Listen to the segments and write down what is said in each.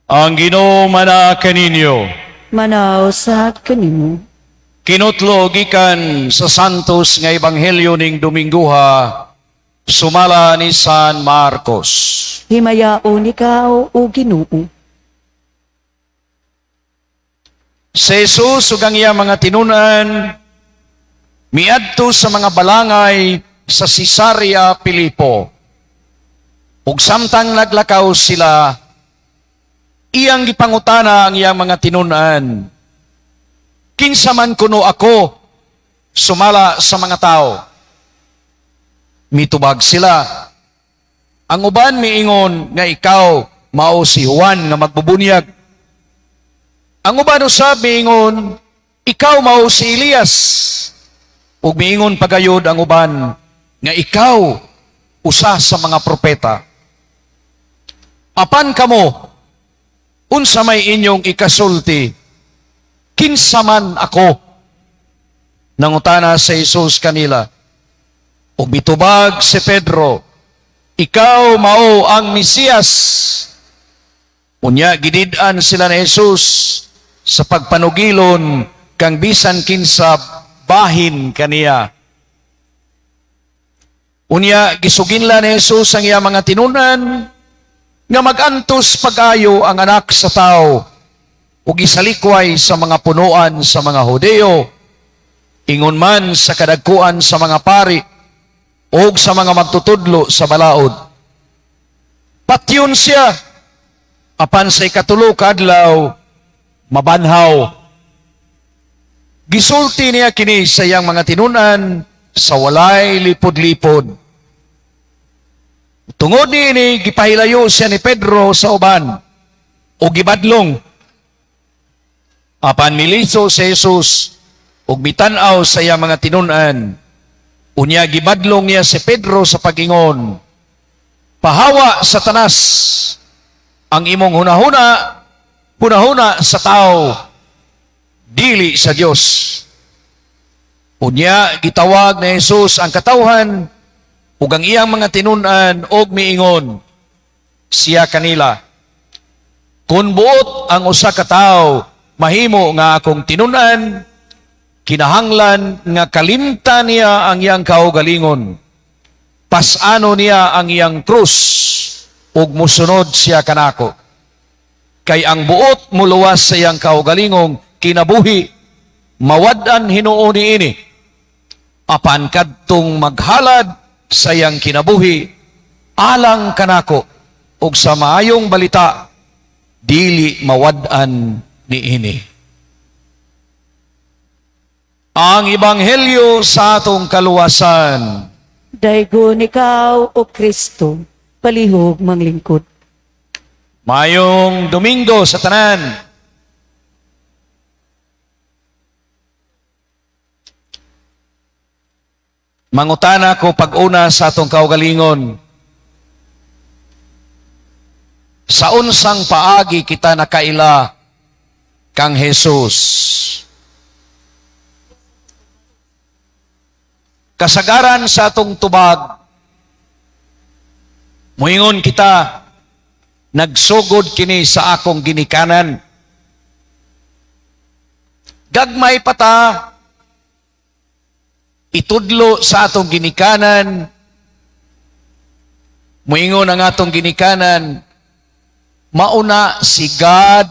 Ang Ginoo manaa kaninyo. Manaa usab kanimo. Kinutlo gikan sa Santos nga Ebanghelyo ning Dominguha sumala ni San Marcos. Himayaon ikaw, o Ginoo. Si Jesus ug ang iyang mga tinunan miadto sa mga balangay sa Cesarea Filipo. Ug samtang naglakaw sila, iyang gipangutana ang iyang mga tinunan: "Kinsa man kuno ako sumala sa mga tao?" Mitubag sila, "Ang uban miingon nga ikaw mao si Juan nga magbubunyag. Ang uban usab miingon ikaw mao si Elias. Ug miingon pagayod ang uban nga ikaw usa sa mga propeta. Apan kamo, unsa may inyong ikasulti? Kinsa man ako?" Nangutana si Jesus kanila. Ug mitubag si Pedro, "Ikaw mao ang Mesiyas." Unya gidid-an sila ni Jesus sa pagpanugilon kang bisan kinsa bahin kaniya. Unya gisuginlan ni Jesus ang iyang mga tinunan nga mag-antos pag-ayo ang Anak sa Tao ug isalikway sa mga punuan sa mga Hudeo, ingon man sa kadagkuan sa mga pari ug sa mga magtutudlo sa balaod. Patyon siya, apan sa ikatulo ka adlaw mabanhaw. Gisulti niya kini sa iyang mga tinunan sa walay lipod-lipod. Tungod niini, gipahilayo siya ni Pedro sa uban o gibadlong. Apan miliso si Jesus ug mitan-aw sa iyang mga tinunan. Unya gibadlong niya si Pedro sa pagingon, "Pahawa, Satanas! Ang imong hunahuna, hunahuna sa tao, dili sa Dios." Unya gitawag ni Jesus ang katawhan ug ang iyang mga tinunan og miingon siya kanila, "Kung buot ang usa ka tawo mahimo nga akong tinunan, kinahanglan nga kalimta niya ang iyang kaugalingon. Pas-ano niya ang iyang krus ug musunod siya kanako. Kay ang buot muluwas sa iyang kaugalingong kinabuhi, mawad-an hinuon niini. Apan kadtong maghalad sa iyang kinabuhi alang kanako ug sa maayong balita, dili mawad-an niini." Ang Ebanghelyo sa atong kaluwasan. Daygon ikaw, O Kristo, palihog manglingkod. Mayong Domingo sa tanan. Mangutana ko pag-una sa atong kaugalingon. Sa unsang paagi kita nakaila kang Jesus? Kasagaran sa atong tubag, muingon kita, "Nagsugod kini sa akong ginikanan." Gagmay pa ta, itudlo sa atong ginikanan, muingon ang atong ginikanan, "Mauna si God,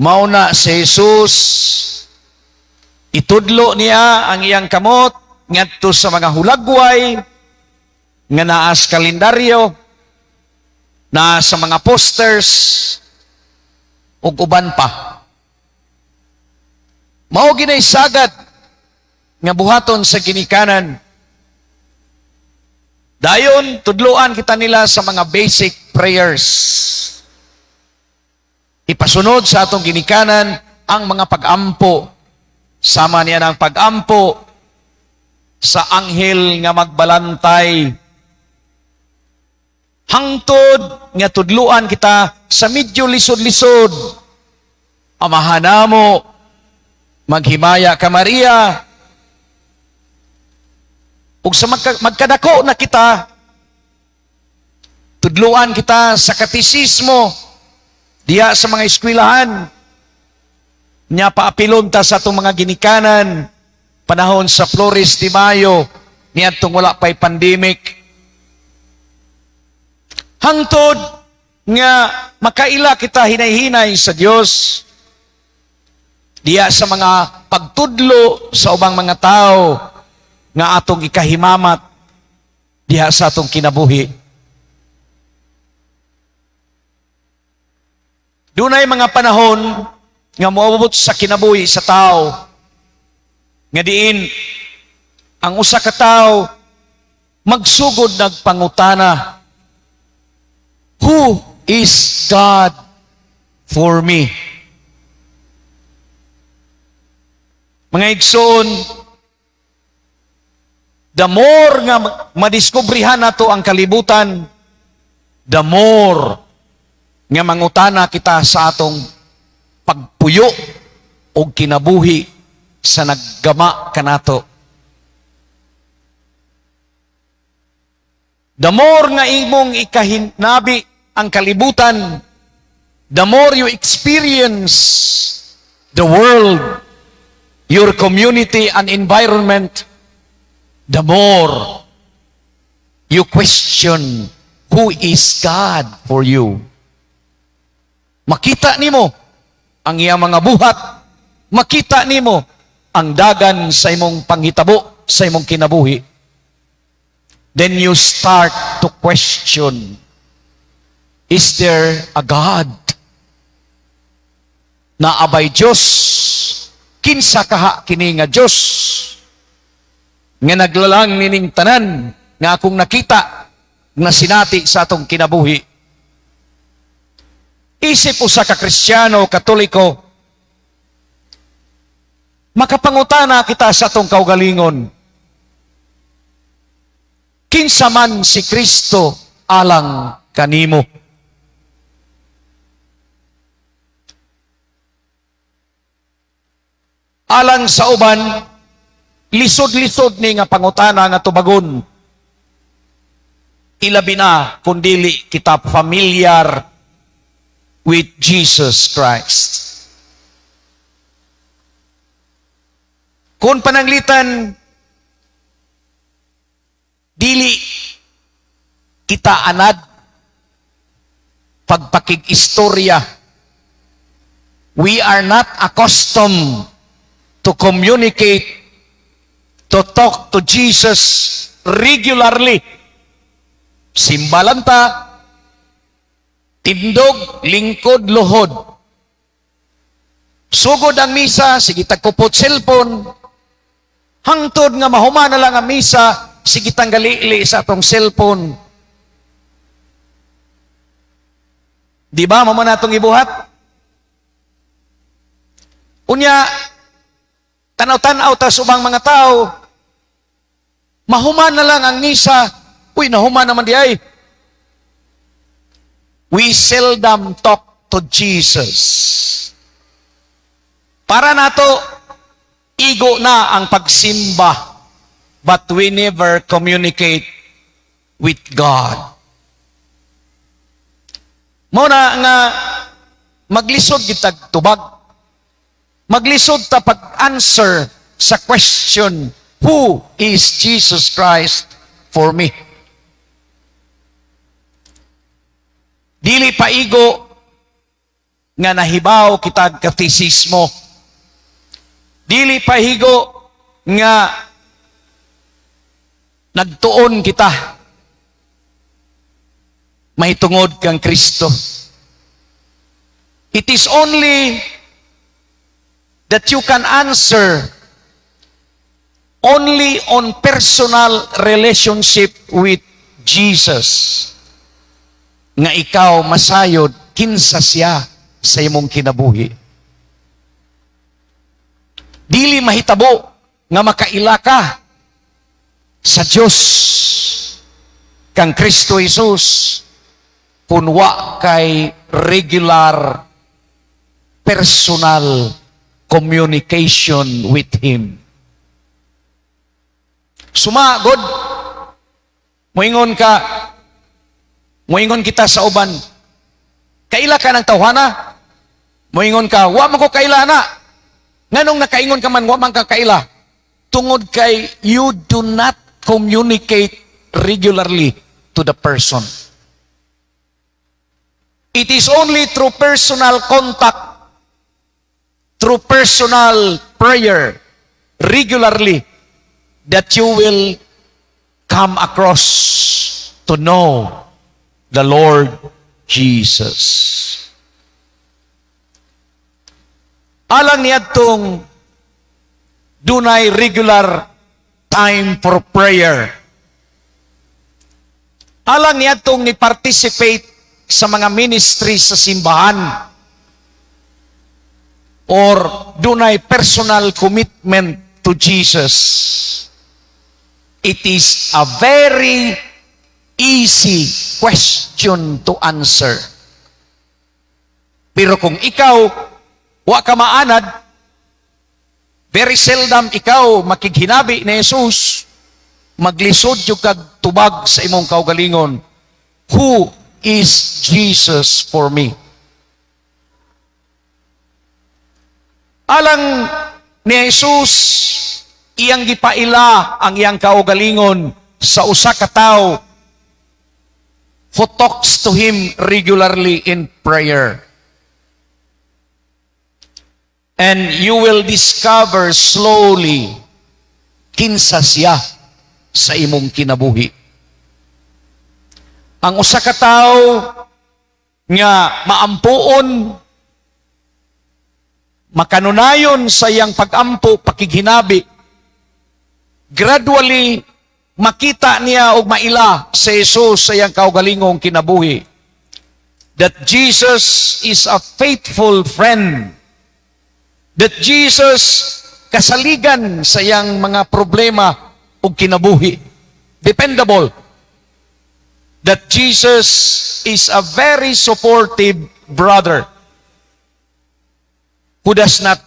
mauna si Jesus." Itudlo niya ang iyang kamot ngadto sa mga hulagway nga naa sa kalendaryo, naa sa mga posters, ug uban pa. Mao ginay sagad nga buhaton sa ginikanan. Dayon, tudloan kita nila sa mga basic prayers. Ipasunod sa atong ginikanan ang mga pag-ampo. Sama niya ng pag-ampo sa anghel nga magbalantay. Hangtod nga tudluan kita sa medyo lisod-lisod. Amahan namo, Maghimaya ka Maria. Ug sa magkadako na kita, tudluan kita sa katisismo. Diha sa mga eskwelahan, nya paapilon ta sa atong mga ginikanan, panahon sa Flores de Mayo, niadtong wala pa'y pandemic. Hangtod nga makaila kita hinay-hinay sa Dios. Diya sa mga pagtudlo sa ubang mga tao nga atong ikahimamat diha sa atong kinabuhi. Dunay mga panahon nga moabot sa kinabuhi sa tao nga diin ang usa ka tawo magsugod nagpangutana, "Who is God for me?" Mga igsoon, the more nga madiskubrihan nato ang kalibutan, the more nga mangutana kita sa atong pagpuyo o kinabuhi sa naggama kanato. The more nga imong ikahinabi ang kalibutan, the more you experience the world, your community and environment, the more you question who is God for you. Makita nimo ang iyang mga buhat, makita nimo ang dagan sa imong panghitabo, sa imong kinabuhi. Then you start to question, is there a God? Naa bay Diyos? Kinsa kaha kini nga Diyos? Nga naglalang nining tanan nga akong nakita nga sinati sa atong kinabuhi. Isip usa ka Kristiyano, Katoliko, makapangutana kita sa atong kaugalingon. Kinsa man si Kristo alang kanimo? Alang sa uban, lisod-lisod ni nga pangutana nga tubagon. Ilabi na kung dili kita familiar with Jesus Christ. Kung pananglitan, dili kita anad pagpakig-istorya. We are not accustomed to communicate, to talk to Jesus regularly. Simbalan ta, tindog, lingkod, luhod. Sugod ang misa, sige tagkupot cellphone. Hangtod nga mahuman na lang ang misa, sige tanggalili sa atong cellphone. Di ba, mao man atong ibuhat? Unya, tanaw-tanaw ta sa ubang mga tao, mahuman na lang ang misa, uy, nahuman naman di ay. We seldom talk to Jesus. Para nato, igo na ang pagsimba, but we never communicate with God. Mao na nga maglisod gitag tubag. Maglisod ta pag-answer sa question, who is Jesus Christ for me? Dili paigo nga nahibaw kitag katisismo. Dili pahigo nga nagtuon kita mahitungod kang Kristo. It is only that you can answer only on personal relationship with Jesus nga ikaw masayod kinsa siya sa imong kinabuhi. Dili mahitabo nga makaila ka sa Dios kang Kristo Jesus kung wa kay regular personal communication with Him. Sumagod, moingon ka, moingon kita sa uban, Kaila ka ng tawhana? Moingon ka, "Wa man ko kaila na." Nganong nakaingon ka man, wa man ka kaila? Tungod kay you do not communicate regularly to the person. It is only through personal contact, through personal prayer, regularly, that you will come across to know the Lord Jesus. Alang niadtong dunay regular time for prayer. Alang niadtong ni participate sa mga ministry sa simbahan or dunay personal commitment to Jesus. It is a very easy question to answer. Pero kung ikaw, wa ka maanad, very seldom ikaw makighinabi ni Jesus, maglisod jud kag tubag sa imong kaugalingon. Who is Jesus for me? Alang ni Jesus, iyang gipaila ang iyang kaugalingon sa usa ka tawo who talks to him regularly in prayer. And you will discover slowly kinsa siya sa imong kinabuhi. Ang usa ka tawo nga maampuon, makanunayon sa iyang pagampo, pakighinabi, gradually makita niya og maila sa Jesus sa iyang kaugalingong kinabuhi. That Jesus is a faithful friend. That Jesus kasaligan sa iyang mga problema ug kinabuhi. Dependable. That Jesus is a very supportive brother who does not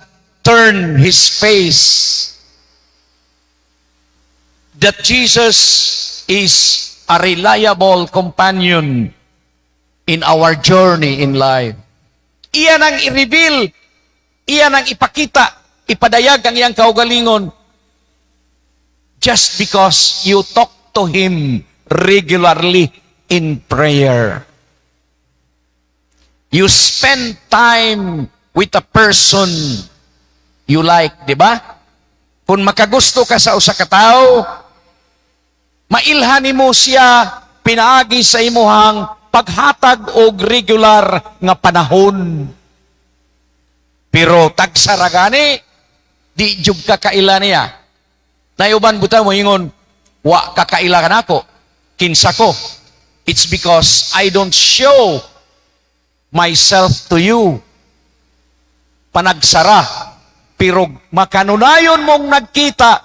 turn his face. That Jesus is a reliable companion in our journey in life. Iyan ang i-reveal, iyan ang ipakita, ipadayag ang iyang kaugalingon just because you talk to Him regularly in prayer. You spend time with a person you like, di ba? Kung makagusto ka sa usa ka tawo, mailhan nimo siya pinaagi sa imuhang paghatag og regular nga panahon. Pero tagsa ra gani, di jud ka kaila niya. Naay uban bitaw moingon, "Wa ka kaila kanako. Kinsa ko?" It's because I don't show myself to you. Panagsara. Pero makanunayon mong nagkita,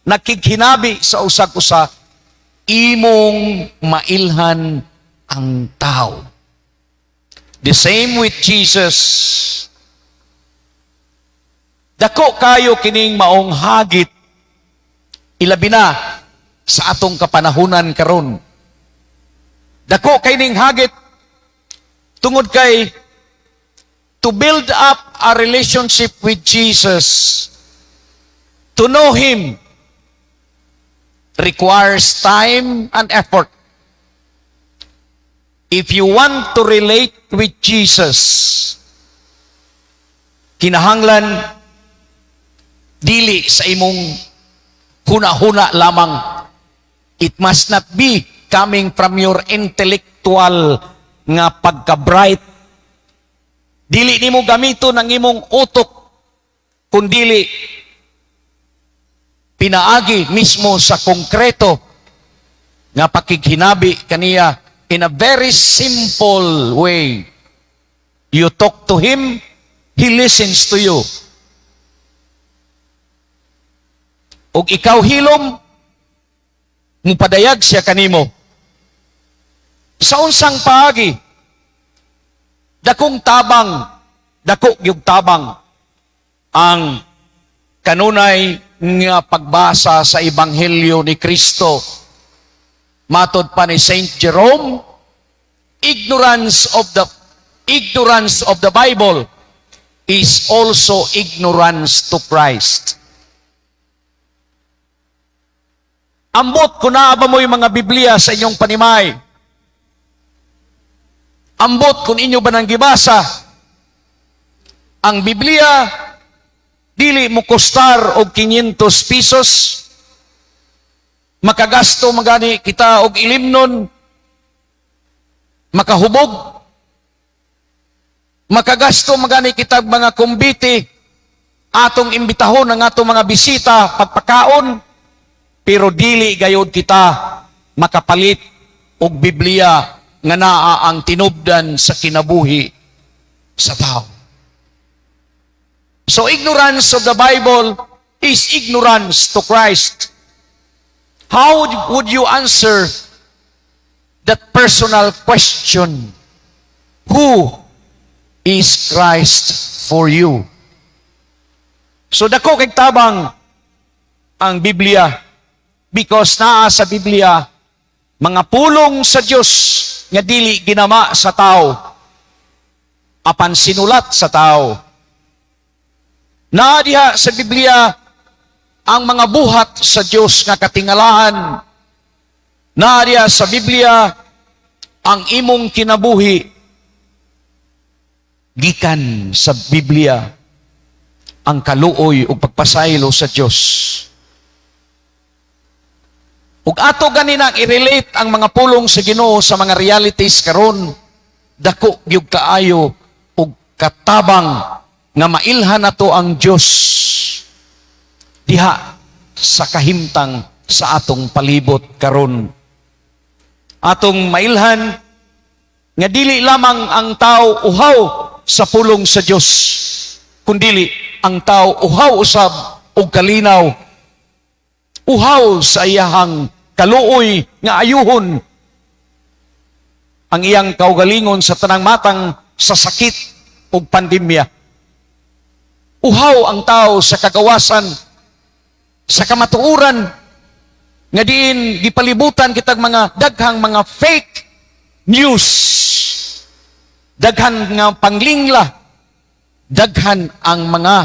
nakighinabi sa usag-usa, imong mailhan ang tao. The same with Jesus. Dako kayo kining maong hagit, ilabi na sa atong kapanahunan karon. Dako kay ning hagit tungod kay to build up a relationship with Jesus, to know Him, requires time and effort. If you want to relate with Jesus, kinahanglan dili sa imong huna-huna lamang. It must not be coming from your intellectual nga pagka-bright. Dili nimo gamiton ang imong utok, kundili pinaagi mismo sa konkreto nga pakighinabi kaniya in a very simple way. You talk to Him, He listens to you. Og ikaw hilom, mupadayag siya kanimo. Sa unsang paagi? Dakong tabang, dako yung tabang ang kanunay nga pagbasa sa Ebanghelyo ni Kristo. Matod pa ni Saint Jerome, ignorance of the Ignorance of the Bible is also ignorance to Christ. Ambot kung naa ba mo'y mga Biblia sa inyong panimay. Ambot kung inyo ba nang gibasa. Ang Biblia, dili mo kostar og 500 pesos. Makagasto magani kita og ilimnon. Makahubog. Makagasto magani kita og mga kumbiti, atong imbitahon ang atong mga bisita pagpakaon, pero dili gayod kita makapalit og Biblia nga naa ang tinubdan sa kinabuhi sa tao. So ignorance of the Bible is ignorance to Christ. How would you answer that personal question? Who is Christ for you? So dako kay tabang ang Biblia because naa sa Biblia mga pulong sa Dios nga dili ginama sa tao apan sinulat sa tao. Naa diha sa Biblia ang mga buhat sa Dios nga katingalahan. Naa diha sa Biblia ang imong kinabuhi gikan sa Biblia ang kaluoy ug pagpasaylo sa Dios. Ug ato gani nang i-relate ang mga pulong sa Ginoo sa mga realities karon, dako gyud kaayo ug katabang nga mailhan nato ang Dios diha sa kahimtang sa atong palibot karon. Atong mailhan nga dili lamang ang tao uhaw sa pulong sa Dios, kundili ang tao uhaw usab og kalinaw, uhaw sa iyahang kaluoy nga ayuhon ang iyang kaugalingon sa tanang matang sa sakit ug pandemya. Uhaw ang tao sa kagawasan, sa kamatuoran, nga diin gipalibutan kitag mga daghang mga fake news, daghan nga panglingla, daghan ang mga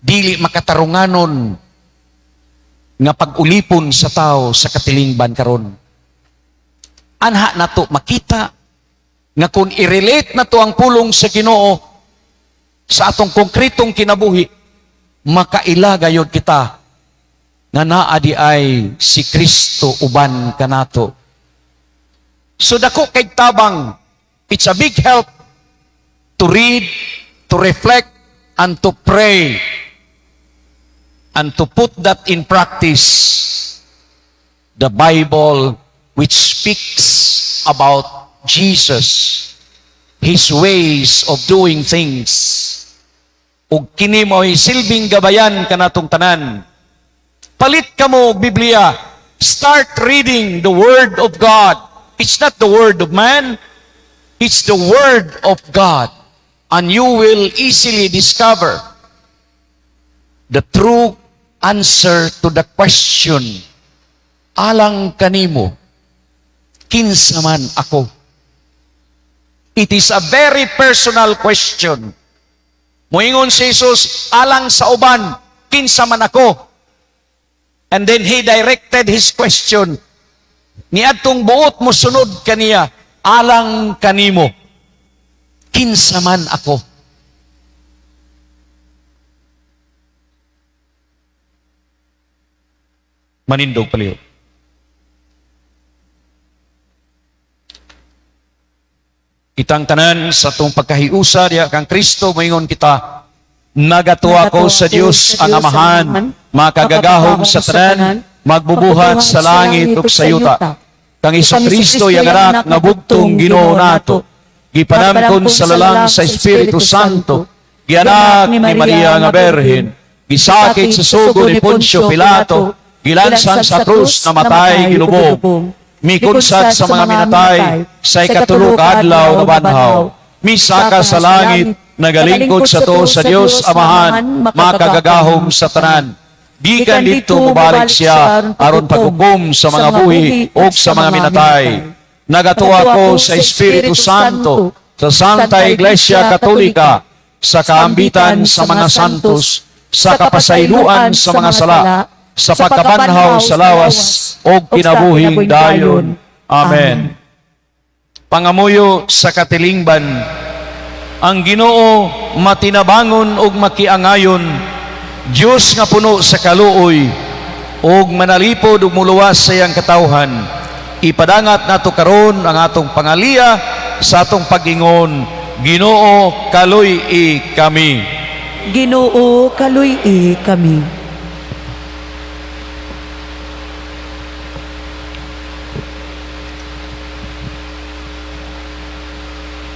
dili makatarunganon nga pag-ulipon sa tao sa katilingban karon. Anha nato makita nga kung i-relate nato ang pulong sa Ginoo sa atong konkretong kinabuhi, makaila gayod kita nga naa di ay si Kristo uban kanato. So dako kay tabang, it's a big help to read, to reflect, and to pray, and to put that in practice, the Bible which speaks about Jesus, His ways of doing things. Ug kini mo'y silbing gabayan kanatong tanan. Palit kamo og Biblia. Start reading the Word of God. It's not the word of man. It's the Word of God. And you will easily discover the true answer to the question, alang kanimo, kinsa man ako? It is a very personal question. Moingon si Jesus, alang sa uban, kinsa man ako? And then he directed his question, niadtong buot mo sunod kaniya, alang kanimo, kinsa man ako? Manindog palihog. Kitang tanan sa atong pagkahiusa diha kang Kristo, moingon kita, nagatuo ko sa Dios ang Amahan, makagagahom sa tanan, magbubuhat sa langit ug sa yuta. Kang Kristo iyang anak nga bugtong Ginoo nato, gipanamkon sa lalang sa Espiritu Santo, gianak ni Maria nga Berhen, gisakit sa sugo ni Poncio Pilato, gilansan sa krus, namatay, gilubong, mikunsad sa mga minatay, sa ikatulo ka adlaw nabanhaw, misaka sa langit, nagalingkod sa tuo sa Dios Amahan, makagagahom sa tanan. Gikan didto mobalik siya aron paghukom sa mga buhi ug sa mga minatay. Nagatuo ako sa Espiritu Santo, Sa Santa Iglesia Katolika, sa kaambitan sa mga santos, sa kapasayloan sa mga sala, sa pagkabanhaw sa lawas, o kinabuhing dayon. Amen. Pangamuyo sa katilingban. Ang Ginoo matinabangon ug makiangayon, Dios nga puno sa kaluoy ug manalipod ug muluwas sa iyang katawhan. Ipadangat nato karon ang atong pangaliya sa atong pag-ingon, Ginoo, kaluy-i kami. Ginoo, kaluy-i kami.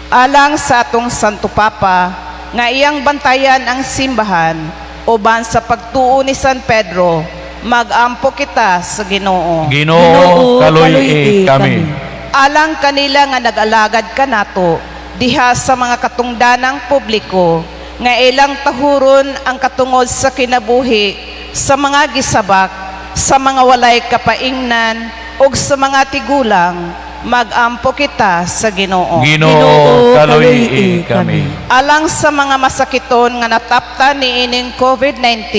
Alang sa atong Santo Papa nga iyang bantayan ang simbahan uban sa pagtuo ni San Pedro, magampo kita sa Ginoo. Ginoo, kaluy-i kami. Alang kanila nga nag-alagad kanato diha sa mga katungdanang publiko nga ilang tahuron ang katungod sa kinabuhi sa mga gisabak, sa mga walay kapaingnan ug sa mga tigulang, magampo kita sa Ginoo. Ginoo, kaluy-i kami. Alang sa mga masakiton nga natapta niining COVID-19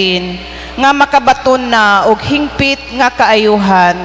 nga makabaton na og hingpit nga kaayuhan,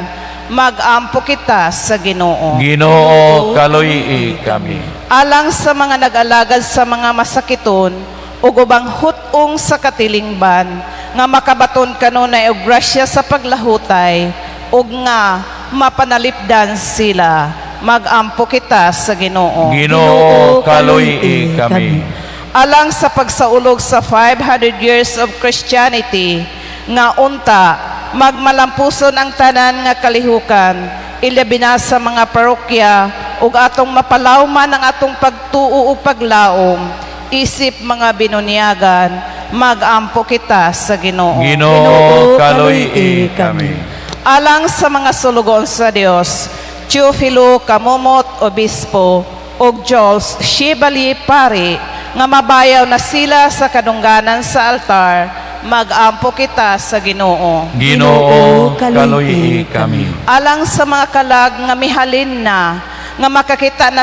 magampo kita sa Ginoo. Ginoo, kaluy-i kami. Alang sa mga nag-alagad sa mga masakiton ug ubang hut-ong sa katilingban nga makabaton kanunay og grasya sa paglahutay ug nga mapanalipdan sila, magampo kita sa Ginoo. Ginoo, kaluy-i kami. Alang sa pagsaulog sa 500 years of Christianity nga unta magmalampuson ang tanan nga kalihukan, ilabi na sa mga parokya, ug atong mapalawman ang atong pagtuo ug paglaom isip mga binunyagan, magampo kita sa Ginoo. Ginoo, kaluy-i kami. Alang sa mga sulugoon sa Dios, Teofilo Kamumot Obispo ug Jules Shibali Pari, nga mabayaw na sila sa kadungganan sa altar, magampo kita sa Ginoo. Ginoo, kaluy-i kami. Alang sa mga kalag nga mihalin na, nga makakita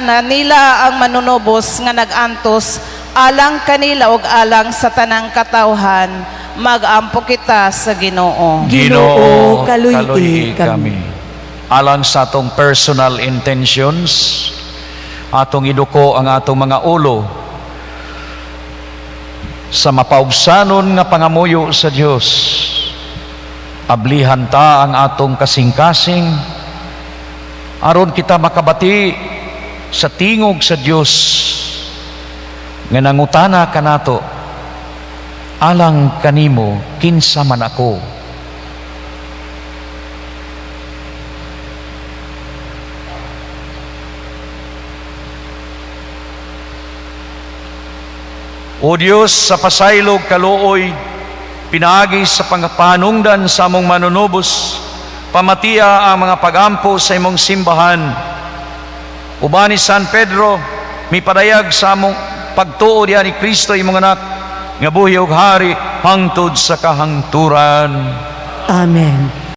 na nila ang manunubos nga nag-antos alang kanila ug alang sa tanang katawhan, magampo kita sa Ginoo. Ginoo, kaluy-i kaluy-i kami. kami. Alang sa atong personal intentions, atong iduko ang atong mga ulo sa mapaubsanon nga pangamuyo sa Dios. Ablihan ta ang atong kasing-kasing aron kita makabati sa tingog sa Dios nga nangutana kanato, "Alang kanimo, kinsa man ako?" O Dios, sa pasaylog kaluoy, pinaagi sa pangapanungdan sa among manunubos, pamatia ang mga pagampo sa imong simbahan. Uban ni San Pedro, mipadayag sa among pagtuo diha ni Kristo imong anak, nga buhi ug hari hangtod sa kahangturan. Amen.